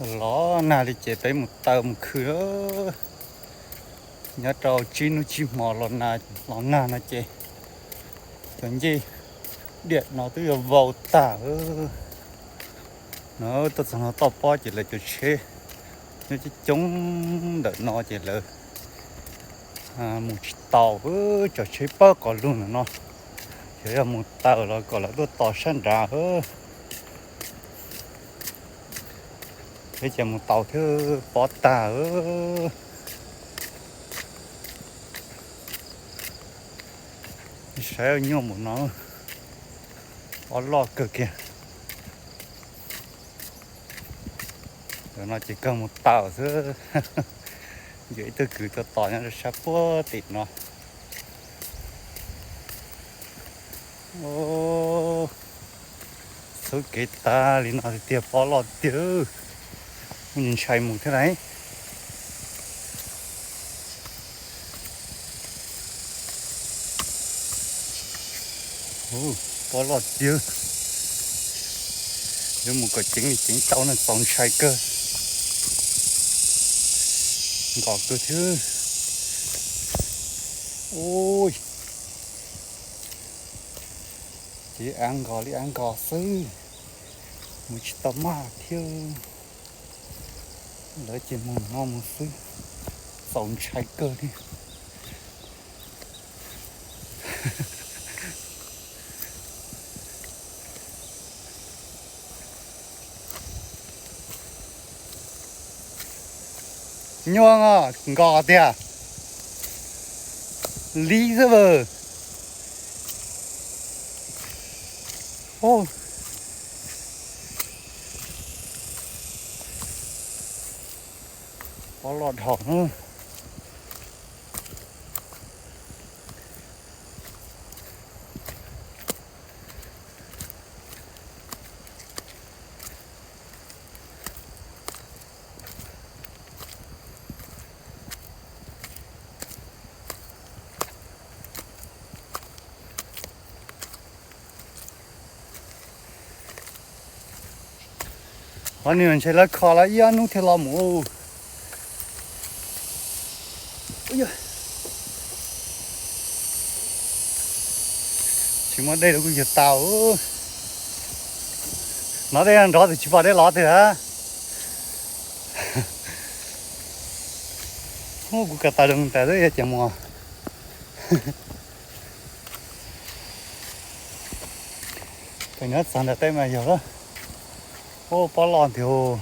Los nag li ces peb mus taw mus khw. Nyob rau tsib hnub tsib hmo los nag, los nag no ces cov ncej diam no twb yuav vau tag. No tuaj txog no toj pob ces lawv cov tsheb nyob coob coob ntawm no ces lawv mus tsis tau, cov tsheb pawg qos lug ntawm no. Xyov yog mus taw los kom lawv tuaj tos sab nrad. Peb ces mus tau thiab pob tag. Saib nyuaj npaum no, pob loj kawg kiag. Ntawm no ces kawg mus taw xwb. Yuav ib tug kwv tuaj tos nyob rau sab puag tim no. Txhub kev tag li no tiag, pob loj tiag. Ntshai mus thiab lauj. Pob loj tiag. Yuav mus kom ceev li ceev tau no txaus ntshai kawg. Nkos kawg thiab. Ua, ces av nkos li av nkos xwb, mus tsis tau maj thiab. Lawv ces mus no mus xwb, txaus ntshai kawg li. Nyuaj os, nkos tiag. Li xwb vawm. Pob loj dhau. Qhov no ntshe lawv kho lawv ib ob hnub thiaj los mus. Tsis muaj dej los kuj yog tau. Nov dej nrov tus tsis pom dej los tiag. Kuv ka tas zoo tas xwb yog ces mus. Pem nyob txog ntawm tej mas yog lawm. Ua pob loj ntiag.